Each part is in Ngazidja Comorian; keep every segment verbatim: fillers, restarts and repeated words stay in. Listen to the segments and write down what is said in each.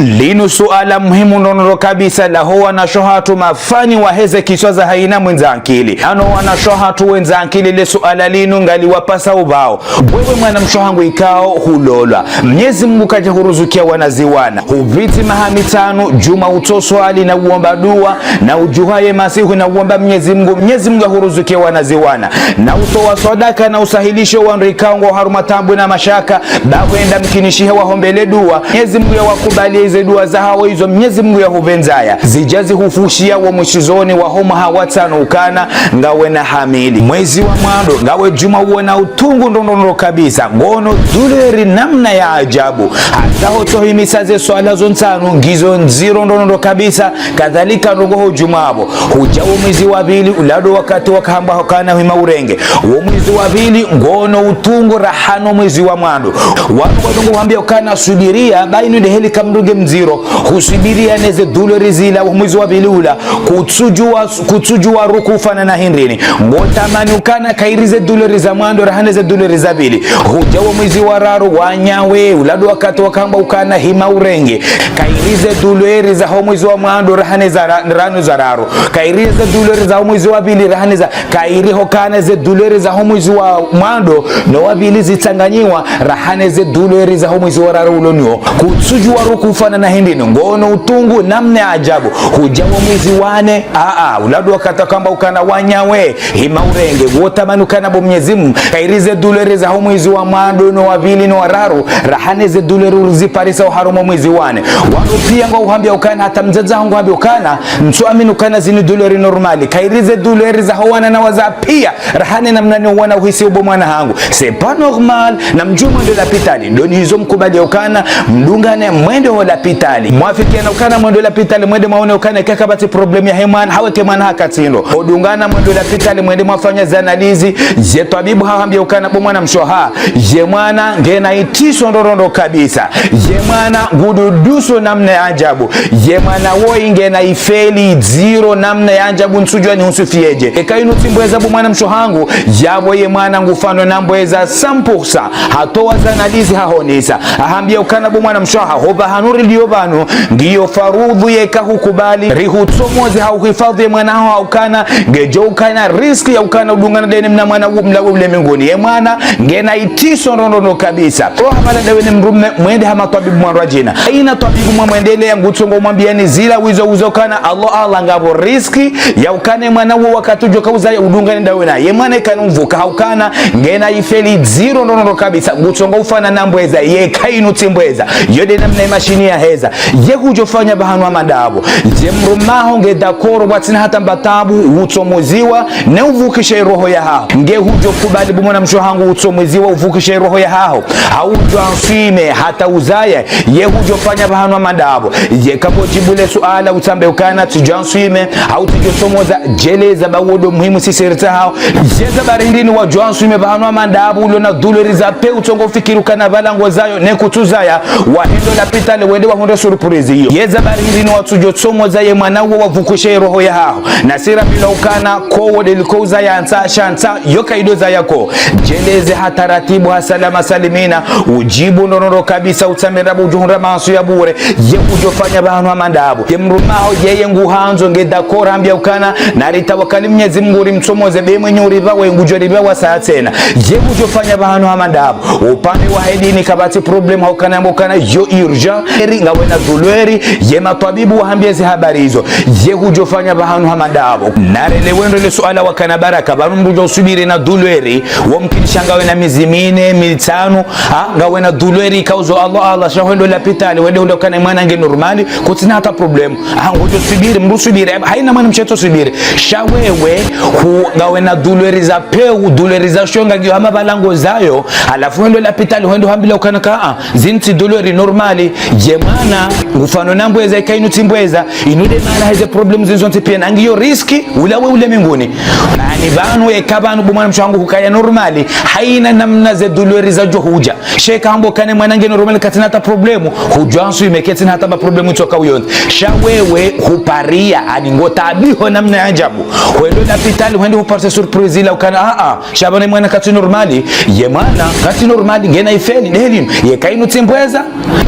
Linu suala muhimu ndrondrondro kabisa laho wanashe wahatru mafani waheze kiswa za haina mwendza ankili. Ano wanashe wahatru wendza ankili le suala linu ngaliwapasa ubao. Wewe mwanamshe wahangu ikao hulolwa. Mnyezi Mungu kaja huruzukia wana ziwana. Hupviri maha mitsanu, djuma utsoswali na uomba dua, na udjuha ye masihu na uomba Mnyezi Mungu, Mnyezi Mungu ahuruzukie wana ziwana. Na utowa swadaka na usahilishe wandru ikao ngwao harumwa taabu na mashaka, ba hwenda mkinishihe wahombele dua. Mnyezi Mungu yawakubalie ize dua zahawo izo Mnyezi Mungu yahupvendzaya. Zija zihufushia wo mwishizoni waho mwaha wa tsanu ukana ngawe na hamili. Mwezi wa mwando, ngawe djuma uona utungu ndrondrondro kabisa. Ngono douleur namna ya ajabu. Hata hotsohimisa ze swala zo ntsanu, ngizo ndziro ndrondrondro kabisa. Kadhalika ndrongoo ho djuma apvo. Huja wo mwezi wa pvili, ula ndo wakati wakahamba ukana hima urenge. Wo mwezi wa pvili, ngono utungu raha no mwezi wa mwando. Wanu wadungu wahambia ukana subiria, ba inu nde heli ka mdru nge mdziro. Husubiria neze douleur zila, wo mwezi wa pvili ula. Kutsudjua, kutsudjua ruku ufanya na hindrini. Ngotamani ukana kayiri ze douleur za mwando, raha neze douleur za pvili. Huja wo mwezi wa raru, wanyawe, ula ndo wakati wakahamba ukana hima urenge. Kayiri ze douleur za ho mwezi wa mwando, raha neza ra-, ranu za raru. Kayiri ze douleur za ho mwezi wa pvili, raha neza, kayiri hukana ze douleur za ho mwezi wa mwando, no wa pvili zitsanganyiwa, raha neze douleur za ho mwezi wa raru ulo nao. Kutsudjua ruku ufanya na hindrini, ngono utungu namna ya ajabu. Huja wo mwezi wa nne, aa, ula ndo wakati wakahamba ukana wanyawe, hima urenge, ngotamani ukana bo Mnyezi Mungu, kayiri ze douleur za ho mwezi wa mwando, no wa pvili, no wa raru, raha neze douleur uziparisa oharumwa mwezi wa nne. Wanu pia ngwao uhambia ukana, hata mdzadze hangu hambia ukana, ntsu amini ukana zinu douleur normal. Kayiri ze douleur za ho wana na waza pia, raha ne namna ne wana uhisi ubo mwana hangu. C'est pas normal, na mdjuwe mwende lapitali. Ndo nizo mkubalie ukana, mdungane mwende ho lapitali. Mwafikiana ukana mwende lapitali, mwende mwaone ukana keka pvatsi problème yahe mwana, hawu eka mwana haka tsi ndo. Udungana mwende lapitali, mwende mwafanya ze analyse, ye twabibu hahambia ukana bo mwanamshe waha, ye mwana ngena itriso ndrondrondro kabisa. Ye mwana ngududuso namna ya ajabu. Ye mwana woyi ngena ifeli ndziro namna ya ajabu, ntsudjua nihusifieje. Eka inu tsi mbweza bo mwanamshe wahangu, yapvo ye mwana ngufano na mbweza cent pour cent. Hatowa ze analyse hahonesa. Hahambia ukana bo mwanamshe waha, ho pvahanu rilio pvanu, ngiyo faradhwi yeka hukubali, rihutsomoze ha uhifadhwi ye mwana haho ha ukana, ngejo ukana risque ya ukana udungana ndene mna mwana wu mlawe ulemenguni. Ye mwana, ngena itriso ndrondrondro kabisa. Roha pvala ndawe ne mdrume, mwende ha matwabibu mwandru wadjina. Haina twabibu mwamwendelea ngutsongo mwambiani zila wizo uzo ukana, Allah, Allah, ngapvo risque ya ukana ye mwana wo wakati udjo ka uzaya udungane ndawe na. Ye mwana ikanu mvuka ha ukana, ngena ifeli ndziro ndrondrondro kabisa. Ngutsongo ufana na mbweza, yeka inu tsi mbweza. Yo nde namna ye mashini yaheza. Ye hudjo fanya pvahanu hama ndapvo. Ye mdrume haho nge d'accord, pvatsina hata mba taabu, utsomoziwa, ne uvukishe roho yahaho. Nge hudjo kubali bo mwanamshe wahangu utsomoziwa, uvukishe roho yahaho. Hau udjo answime, hata uzaya, ye hudjo fanya pvahanu hama ndapvo. Yeka bo djibu le suala utsambe ukana, tsidjo answime, hau tsidjo tsomoza, djeleza ba wo ndo muhimu sisi ritsaho. Yeza bari ndrini wadjo answime pvahanu hama ndapvo, ulo na douleur za peu tsongo fikiri ukana pvala ngozayo, ne kutsuzaya, wahendo lapitali, wende wahundre surprise iyo. Yeza bari ndrini watsudjo tsomoza ye mwana wo wavukishe roho yahaho. Na sira bila ukana, ko wo nde liko uzaya ntsa, sha ntsa, yo kaido zaya ko. Djeleze ha taratibu ha salama salimina, udjibu ndrondrondro kabisa, utsambe ndrabo udjo hundra maansu ya bure, ye udjo fanya pvahanu hama ndapvo. Ye mdrume haho, yeye nguhandzo nge d'accord hambia ukana, nari tawakali Mnyezi Mungu rimtsomoze be mwenye uripva we ngudjo ripva wa saa tsena. Ye udjo fanya pvahanu hama ndapvo. Upande wa he dini kapvatsi problème ha ukana yamba ukana yo urgent. Eri ngawe na douleur, ye matwabibu wahambia ze habari izo. Ye hudjo fanya pvahanu hama ndapvo. Narelewe ndro le suala wakana baraka, pvanu mdru udjo usubiri na douleur, wo mkinisha ngawe na mezi mine, mitsanu, ha, ngawe na douleur ikao uzo Allah, Allah, sha hwendo lapitali, wende hule ukana ye mwana nge normal, kutsina hata problème. Ha, ngodjo subiri, mdru subiri, haina mwanamshe tso subiri. Sha wewe, hu, ngawe na douleur za peu, douleur za shonga, ngiyo hama pvala ngozayo, halafu hwendo lapitali, hwendo hambilwa ukana ka, a, zinu tsi douleur normal, ye mwana, ngufano na mbweza, eka inu tsi mbweza, inu nde maana heze problème zinu zontsi pia, na ngiyo risque, ulawe ulemenguni. Nani pvanu, eka pvanu, bo mwanamshe wahangu hukaya normal, haina namna ze douleur zadjo hudja. Sha eka hamba ukana ye mwana nge normal katsina hata problème, hudjo answime katsina hata mba problème itsoka uyonzi. Sha wewe huparia, ani ngotaabiho namna ya ajabu. Hwendo lapitali, hwende huparisa surprise ila ukana, a, a, sha pvanu ye mwana katsi normal, ye mwana katsi normal, ngena ifeli, nde heli inu, yeka inu tsi mbweza,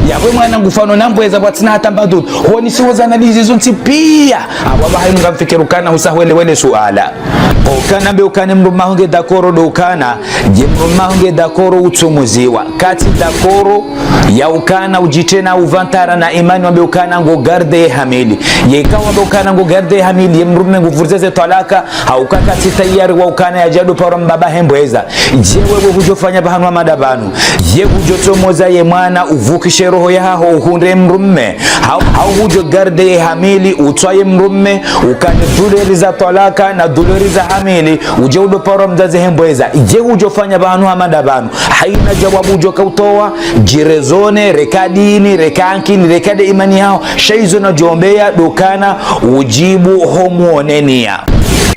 yapvo ye mwana ngufa no nambweza pvwatsina hata mbadudu. Honi siwo zana ndizi zontsi piya. Awa pvahanu ngamfikiri ukana husahwele wele suala. Ukana mbe ukana mdrume waho nge d'accord ndo ukana, ye mdrume waho nge d'accord utsomoziwa. Katsi d'accord ya ukana udjitrena uvantara na imani wambe ukana ngo garder ye hamili. Yeka wambe ukana ngo garder ye hamili, ye mdrume nguvuruze ze twalaka, hauka katsi tayari wa ukana yadja ndo paro mbaba hembweza. Je, wewe hudjofanya pvahanu hamada pvanu? Je, hudjotsomoza ye mwana uvukishe roho yahaho uhundre mdrume? Hau, hau hudjo garder ye hamili, utswaye mdrume, ukane douleur za twalaka na douleur za hamili, udje udo paro mdzadze hembweza? Je, hudjofanya pvahanu hamada pvanu? Haina djawabu udjoka utowa, djirezone, reka dini, reka ankili, reka nde imani yaho, sha izo nadjombeya ndo ukana udjibu ho mwonenia.